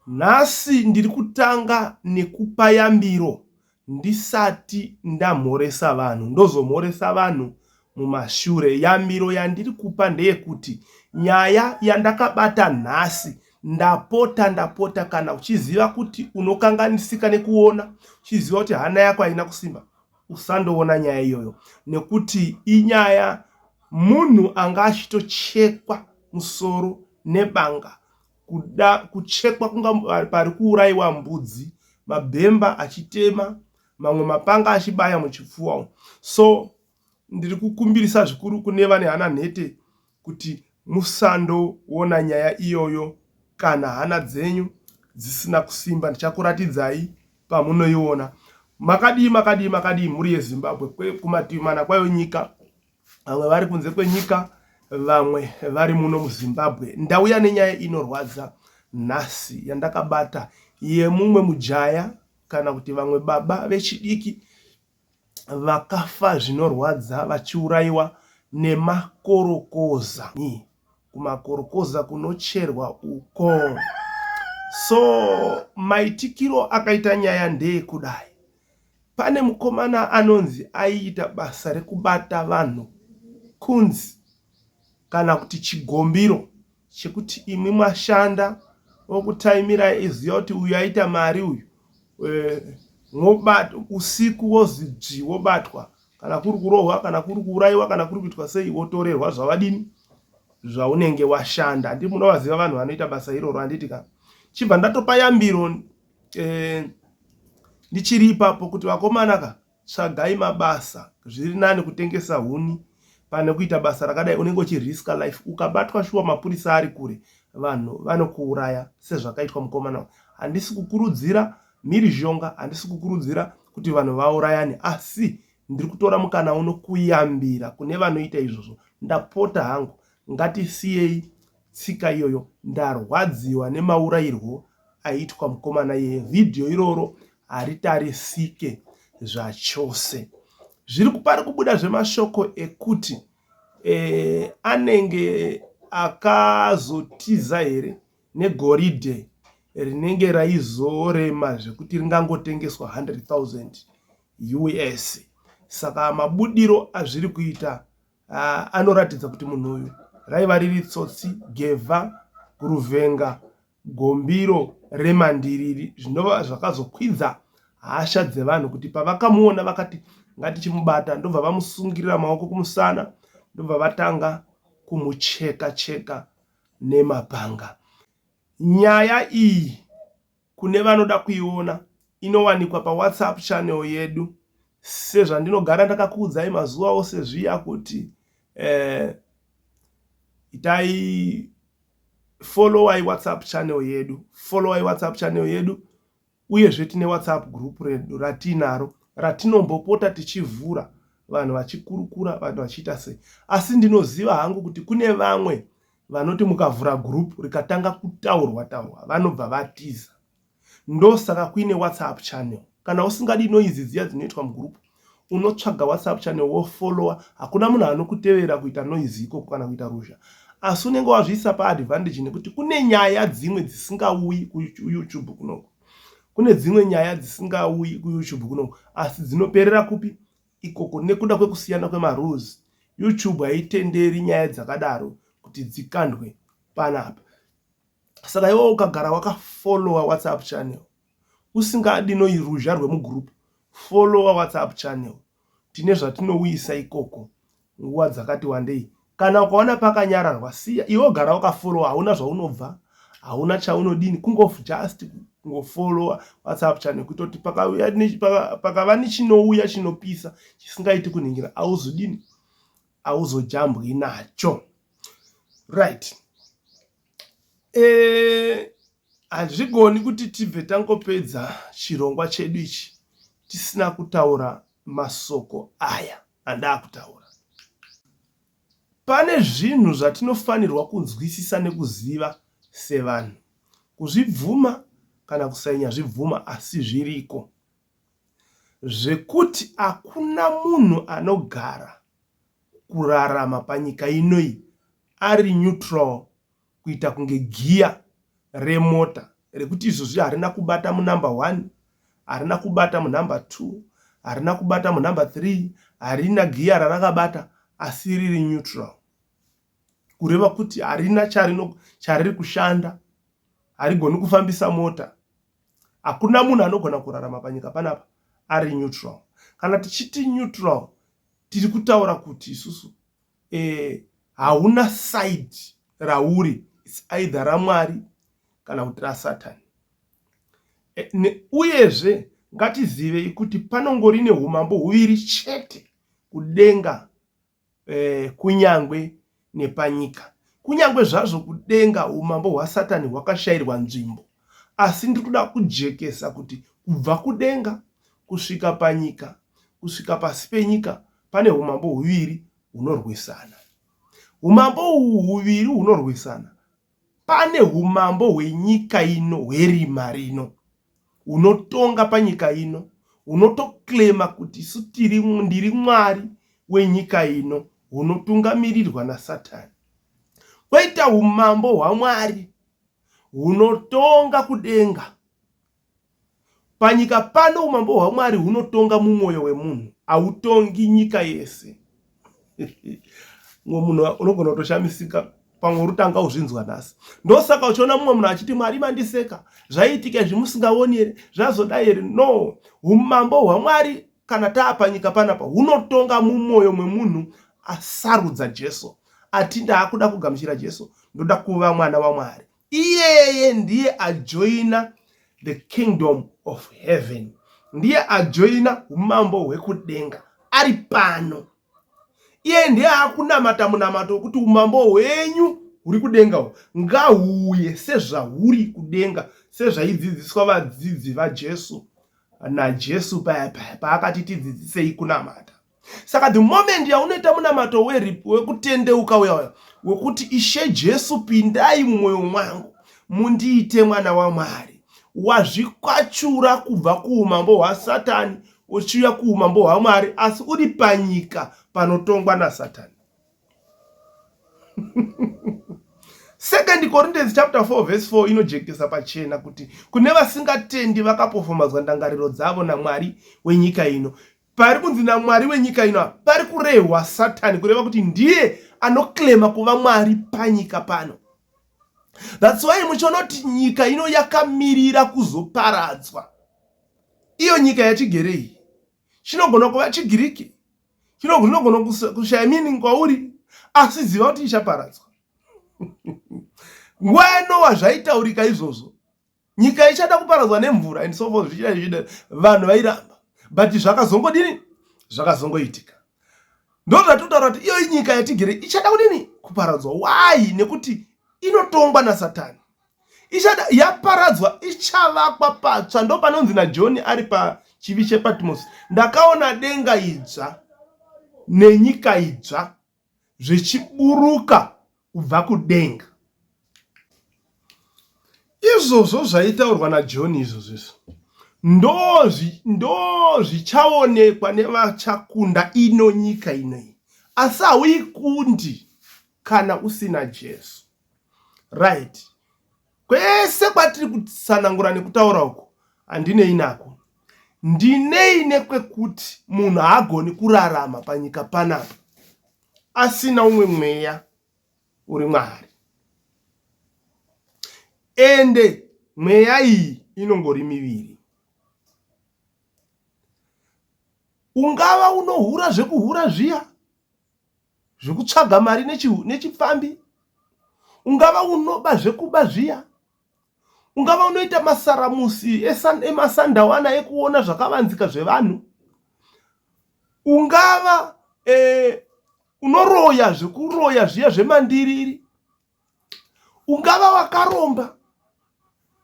Nhasi ndiri kutanga nekupa yambiro ndisati ndamhoresa vanhu. Ndozomhoresa vanhu mumashure. Yambiro yandiri kupa ndeyekuti nyaya yandakabata nhasi ndapota ndapota kana uchiziva kuti unokanganisika nekuona, uchiziva kuti hana yako haina kusimba, usandoona nyaya iyoyo nekuti inyaya munhu anga achitochekwa musoro nebanga kuda kuchekwa kunga pari kuurayiwa mbudzi mabhemba achitema mamwe mapanga achibaya muchipfuwa umu so ndiri kukumbirisa zvikuru kune vane hana nhete kuti musandoona nyaya iyoyo kana hana dzenyu dzisina kusimba ndichakuratidzai pamunoiona makadii makadii makadii mhuri yezimbabwe kumativi mana kwayo nyika vamwe vari kunze kwenyika vamwe vari muno muzimbabwe ndauya nenyaya inorwadza nhasi yandakabata yemumwe mujaya kana kuti vamwe baba vechidiki vakafa zvinorwadza vachiurayiwa nemakorokoza kumakorokoza kunocherwa uko so maitikiro akaita nyaya ndeyekudai Pane mukomana anonzi aiita basa rekubata vanhu kunzi kana kuti chigombiro chekuti imwi mwashanda okutaimirai iziva kuti uyu aita mari uyu eh, mobata usiku wozi dzvi wobatwa kana kuri kurohwa kana kuri kuurayiwa kana kuri kuitwa sei wotorerwa zvavadini zvaunenge washanda handiti munovaziva vanhu vanoita basa iroro handiti ka chibva ndatopa yambiro eh, ndichiri ipapo kuti vakomana ka tsvagai mabasa zviri nani kutengesa huni pane kuita basa rakadai unenge uchiriska life ukabatwa shuwa mapurisa ari kure vanhu vanokuuraya sezvakaitwa mukomana handisi kukurudzira mhirizhonga handisi kukurudzira kuti vanhu vaurayane asi ndiri kutora mukana uno kuyambira kune vanoita izvozvo ndapota hangu ngatisiyei tsika iyoyo ndarwadziwa nemaurayirwo aitwa mukomana iyeye vhidhiyo iroro haritarisike zvachose zviri pari kubuda zvemashoko ekuti e, anenge akazotiza here negoridhe rinenge raizorema zvekuti ringangotengeswa 100,000 us saka mabudiro azviri kuita uh, anoratidza kuti munhu uyu raiva riri tsotsi gevha guruvhenga gombiro remandiriri zvinova zvakazokwidza hasha dzevanhu kuti pavakamuona vakati ngatichimubata ndobva vamusungirira maoko kumusana ndobva vatanga kumucheka cheka nemapanga nyaya iyi Kune vanoda kuiona inowanikwa paWhatsApp channel yedu sezvandinogara ndakakuudzai mazuva ose zviya kuti eh, itai followai WhatsApp channel yedu, followai WhatsApp channel yedu uyezve tine WhatsApp group redu ratiinaro ratinombopota tichivhura vanhu vachikurukura vanhu vachiita sei asi ndinoziva hangu kuti kune vamwe vanoti mukavhura group rikatanga kutaurwa taurwa vanobva vatiza ndosaka kuine whatsapp channel kana usingadi noizi dziya dzinoitwa mugroup unotsvaga whatsapp channel wofollowa hakuna munhu anokutevera kuita noizi ikoko kana kuita ruzha asi unenge wazviisa paadvantage nekuti kune nyaya dzimwe dzisingauyi kuyoutube kunoko kune dzimwe nyaya dzisingauyi kuyoutube kunoko asi dzinoperera kupi ikoko nekuda kwekusiyana kwemarules youtube haitenderi nyaya dzakadaro kuti dzikandwe panapa saka iwe ukagara wakafollowa whatsapp channel usingadi noiruzha rwemugroup followa whatsapp channel tine zvatinouyisa ikoko nguva dzakati wandei kana ukaona pakanyararwa siya iwe gara wakafollowa hauna zvaunobva hauna chaunodini kungo just kungofollowa whatsapp channel kutoti pakava nechinouya chinopisa chisingaiti kuningira hauzodini hauzojambwi nacho right eh, hazvigoni kuti tibve tangopedza chirongwa chedu ichi tisina kutaura masoko aya andakutaura. Pane zvinhu zvatinofanirwa kunzwisisa nekuziva sevanhu. Kuzvibvuma kana kusainyazvibvuma asi zviriko. Zvekuti hakuna munhu anogara kurarama panyika inoyi ari neutral kuita kunge giya remota. rekuti izvozvi harina kubata munumber one, harina kubata munumber two, harina kubata munumber three, harina giya rarakabata asi riri neutral. Kureva kuti harina chariri kushanda, harigoni kufambisa mota. Hakuna munhu anogona kurarama panyika panapa ari neutral. Kana tichiti neutral tiri kutaura kuti isusu eh, hauna side rauri, it's either raMwari kana kuti raSatani. E, uyezve ngatizivei kuti panongori neumambo huviri chete kudenga e, kunyangwe nepanyika. Kunyangwe zvazvo kudenga umambo hwaSatani hwakashayirwa nzvimbo, asi ndiri kuda kujekesa kuti kubva kudenga kusvika panyika, kusvika pasi penyika, pane umambo huviri hunorwisana. Umambo uhu huviri hunorwisana, pane umambo hwenyika ino hwerima rino hunotonga panyika ino, hunotoclaima kuti isu tiri ndiri mwari wenyika ino, hunotungamirirwa naSatani. Kwoita umambo hwaMwari hunotonga kudenga. Panyika pano umambo hwaMwari hunotonga mumwoyo wemunhu, hautongi nyika yese. Mumwe munhu unogona kutoshamisika pamwe uri tanga uzvinzwa nhasi. Ndosaka uchiona mumwe munhu achiti Mwari mandiseka, zvaiitika izvi musingaoni here, zvazodai here? No, umambo hwaMwari kana taa panyika panapa hunotonga mumwoyo mwemunhu asarudza Jesu, ati ndaakuda kugamuchira Jesu, ndoda kuva mwana waMwari. Iyeye ndiye ajoina the kingdom of heaven, ndiye ajoina umambo hwekudenga ari pano. Iye ndiye akunamata munamato wekuti umambo hwenyu huri kudenga uhu ngahuuye sezvahuri kudenga, sezvaidzidziswa vadzidzi vaJesu naJesu paya paya paakati tidzidzisei kunamata. Saka the moment yaunoita munamato wekutendeuka uya uya wekuti Ishe Jesu pindai mumwoyo mwangu mundiite mwana waMwari, wazvikwachura kubva kuumambo hwaSatani uchiuya kuumambo hwaMwari, asi uri panyika panotongwa naSatani. Second Corinthians chapter 4 verse 4 inojekesa pachena kuti kune vasingatendi vakapofomadzwa ndangariro dzavo naMwari wenyika ino. Pari kunzi naMwari wenyika ino apa pari kurehwa Satani, kureva kuti ndiye anoclaima kuva Mwari panyika pano. That's why muchiona kuti nyika ino yakamirira kuzoparadzwa. Iyo nyika yatigere iyi chinogona kuva chiGiriki, chinogona kushaya meaning kwauri, asi ziva kuti ichaparadzwa. Nguva yaNoa zvaitaurika izvozvo, nyika ichada kuparadzwa nemvura and so forth, zvichida zvichida, vanhu vairamba, but zvakazongodini, zvakazongoitika. Ndo zvatinotaura kuti iyo nyika yatigere ichada kudini, kuparadzwa. Why? Nekuti inotongwa naSatani. Ichada yaparadzwa, ichavakwa patsva. Ndo panonzi naJohn ari pachivi chePatmos, ndakaona denga idzva nenyika idzva zvichiburuka kubva kudenga. Izvozvo zvaitaurwa naJohn izvozvo izvo ndo zvichaonekwa nevachakunda ino nyika ino iyi, asi hauikundi kana usina Jesu. Right, kwese kwatiri kutsanangura nekutaura uku handinei nako, ndinei nekwekuti munhu haagoni kurarama panyika panapa asina umwe mweya uri Mwari, ende mweya iyi inongori miviri. Ungava unohura zvekuhura zviya zvekutsvaga mari nechipfambi, ungava unoba zvekuba zviya, ungava unoita masaramusi emasandawana ekuona zvakavanzika zvevanhu, ungava e, unoroya zvekuroya zviya zvemandiriri, ungava wakaromba.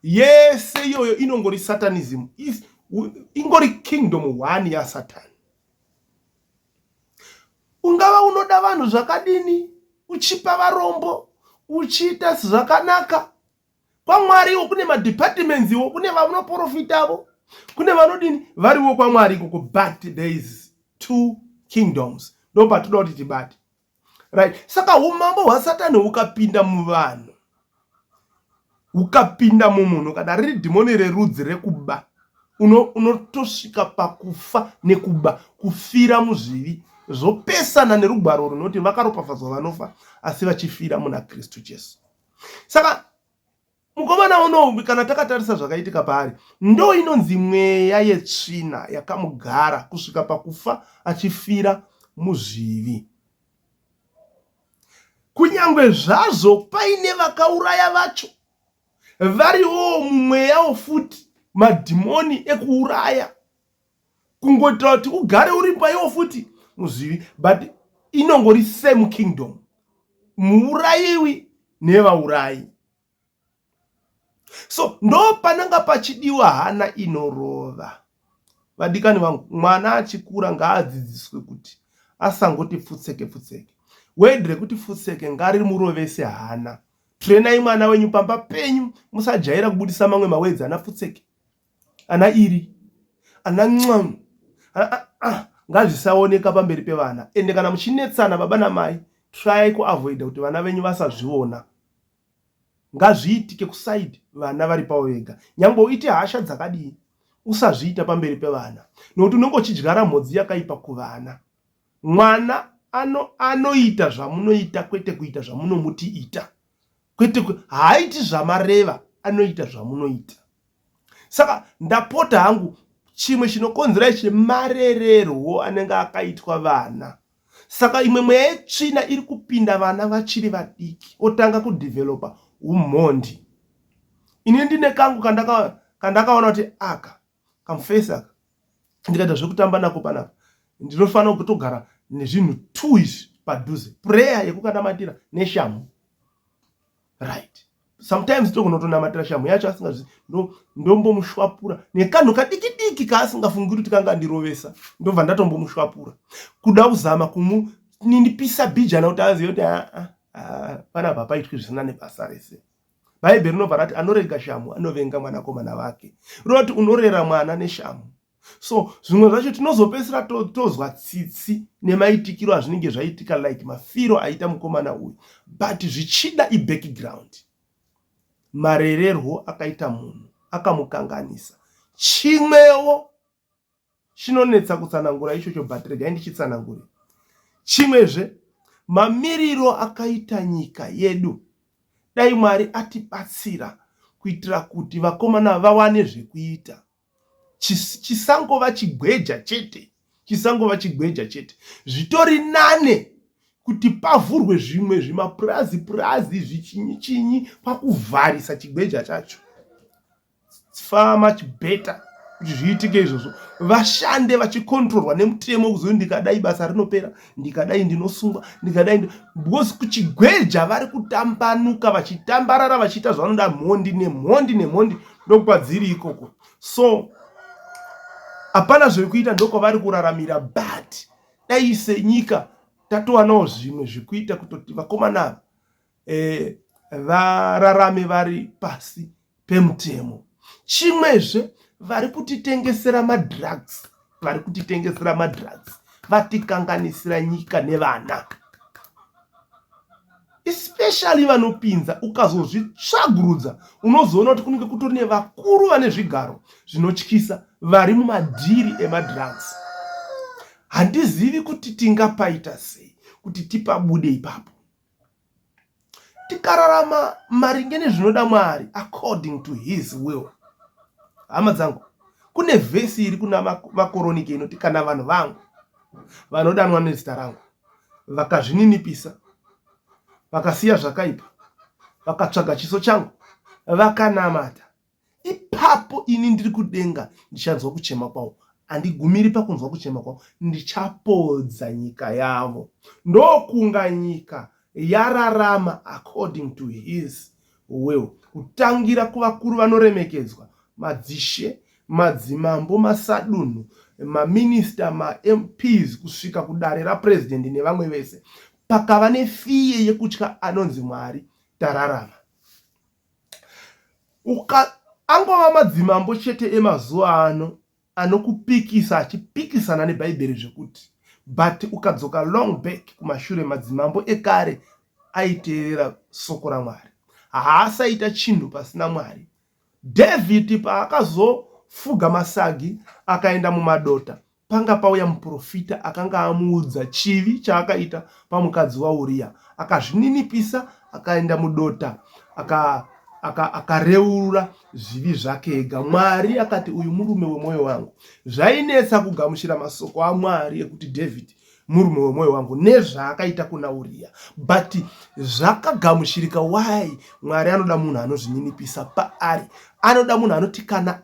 Yese iyoyo inongori satanism, ingori kingdom one yaSatani. Ungava unoda vanhu zvakadini, uchipa varombo, uchiita zvakanaka kwaMwariwo, kune madepartments iwo, kune vanoprofitavo, kune vanodini variwo kwaMwari ikoko, but there is two kingdoms. Ndo patinoda kuti tibate. Right, saka umambo hwaSatani hukapinda muvanhu, Ukapinda mumunhu kana riri dhimoni rerudzi rekuba unotosvika uno pakufa nekuba, kufira muzvivi zvopesana nerugwaro runoti vakaropafadzwa vanofa asi vachifira muna Kristu Jesu. Saka mukomana uno kana takatarisa zvakaitika paari ndo inonzi mweya yetsvina yakamugara kusvika pakufa achifira muzvivi. Kunyangwe zvazvo paine vakauraya vacho variwo mumweyawo futi madhimoni ekuuraya kungoitira kuti ugare uri paiwo futi muzvivi but inongori same kingdom muurayiwi nevaurayi so ndo pananga pachidiwa hana inorova vadikani vangu mwana achikura ngaadzidziswe kuti asangoti pfutseke pfutseke wedhi rekuti pfutseke ngarimurovese hana trenai mwana wenyu pamba penyu musajaira kubudisa mamwe mawedzi ana pfutseke ana iri ana nxam ngazvisaoneka pamberi pevana ende kana muchinetsana baba namai try kuavoida kuti vana venyu vasazviona Ngazviitike kuside vana vari pavo vega. Nyangwe uite hasha dzakadii usazviita pamberi pevana nokuti unenge uchidyara mhodzi yakaipa kuvana. Mwana ano anoita zvamunoita kwete kuita zvamunomuti ita. Kwete haaiti zvamareva anoita zvamunoita. Saka ndapota hangu chimwe chinokonzera ichi marererwo anenge akaitwa vana. Saka imwe mweya yetsvina iri kupinda vana vachiri vadiki otanga kudhivhelopa umhondi. Ini ndine kangu kandakaona kuti aka kamufesi aka ndikaita zvekutamba nako panapa ndinofanira kutogara nezvinhu two izvi padhuze prayer yekukanamatira neshamhu right sometimes togonotonamatira shamhu yacho asingazvi ndombomushwapura nekanhu kadiki diki kaasingafungi kuti kangandirovesa ndobva ndatombomushwapura kuda kuzama kumunindipisa bhijana kuti azive kuti aa panapa hapaitwi zvisina nebasa rese bhaibheri rinobva rati anorega shamhu anovenga mwanakomana vake rinoti unorera mwana neshamhu so zvimwe zvacho tinozopedzisira tozwa tsitsi nemaitikiro azvinenge zvaitika like mafiro aita mukomana uyu but zvichida ibackground marererwo akaita munhu akamukanganisa chimwewo chinonetsa kutsanangura ichocho but regai ndichitsanangure chimwezve mamiriro akaita nyika yedu dai mwari atibatsira kuitira kuti vakomana vawane zvekuita chisangova chigweja chete chisangova chigweja chete zvitori nane kuti pavhurwe zvimwe zvimapurazi purazi zvichinyi chinyi kwakuvharisa chigweja chacho far much better kuti zviitike izvozvo vashande vachikontrorwa nemutemo kuzoti ndikadai basa rinopera ndikadai ndinosungwa ndikadai because kuchigweja vari kutambanuka vachitambarara vachiita zvavanoda mhondi nemhondi nemhondi ndokwadziri ikoko so hapana zvekuita ndokwavari kuraramira but dai senyika tatowanawo zvimwe zvekuita kutoti vakomana ava eh, vararame vari pasi pemutemo chimwezve vari kutitengesera madrugs vari kutitengesera madrugs vatikanganisira nyika nevana especially vanopinza ukazozvitsvagurudza unozoona kuti kunenge kutori nevakuru vane zvigaro zvinotyisa vari mumadhiri emadrugs handizivi kuti tingapaita sei kuti tipabude ipapo tikararama maringe nezvinoda mwari according to his will hama dzangu kune vhesi iri kuna vakoronike inoti kana vanhu vangu vanodanwa nezita rangu vakazvininipisa vakasiya zvakaipa vakatsvaga chiso changu vakanamata ipapo ini ndiri kudenga ndichanzwa kuchema kwavo handigumiri pakunzwa kuchema kwavo ndichapodza nyika yavo ndokunga nyika yararama according to his will kutangira kuvakuru vanoremekedzwa madzishe madzimambo masadunhu maminista mamps kusvika kudare rapurezidendi nevamwe vese pakava nefiye yekutya anonzi mwari tararama Uka angova madzimambo chete emazuva ano anokupikisa achipikisana nebhaibheri zvekuti but ukadzoka long back kumashure madzimambo ekare aiteerera soko ramwari. Haasaita chinhu pasina Mwari. Dhavhidhi paakazofuga masagi akaenda mumadota, panga pauya muprofita akanga amuudza chivi chaakaita pamukadzi waUriya. Akazvininipisa akaenda mudota akareurura aka, aka zvivi zvake ega. Mwari akati uyu murume wemwoyo wangu. Zvainetsa kugamuchira masoko aMwari ekuti David murume wemwoyo wangu nezvaakaita kuna Uriya, but zvakagamuchirika. Why? Mwari anoda munhu anozvininipisa paari, anoda munhu anoti kana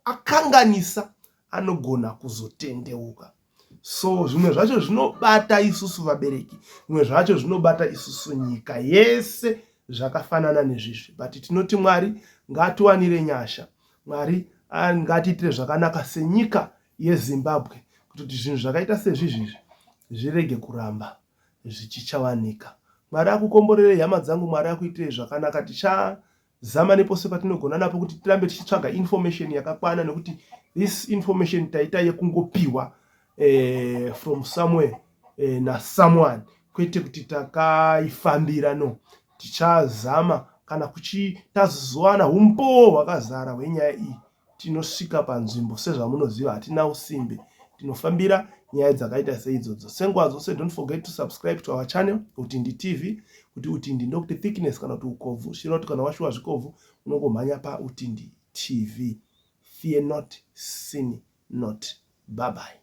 akanganisa anogona kuzotendeuka. So zvimwe zvacho zvinobata isusu vabereki, zvimwe zvacho zvinobata isusu nyika yese, zvakafanana nezvizvi. But tinoti Mwari ngatiwanire nyasha, Mwari ngatiitire zvakanaka senyika yeZimbabwe kuti zvinhu zvakaita sezvizvizvi zvirege kuramba zvichichawanika. Mwari akukomborerei hama dzangu, Mwari akuitirei zvakanaka. Tichazama nepose patinogona napo kuti tirambe tichitsvaga information yakakwana, nekuti this information taita yekungopiwa from somewhere nasomeone, kwete kuti takaifambira. No, tichazama kana kuchi tazowana umbowo hwakazara hwenyaya iyi, tinosvika panzvimbo. Sezvamunoziva, hatina usimbe, tinofambira nyaya dzakaita seidzodzo. Senguva dzose, don't forget to subscribe to our channel, Utindi TV. Kuti Utindi ndokuti thickness kana kuti ukobvu, zvichireva kuti kana washuwa zvikobvu unongomhanya paUtindi TV. Fear not, sin not. Bye bye.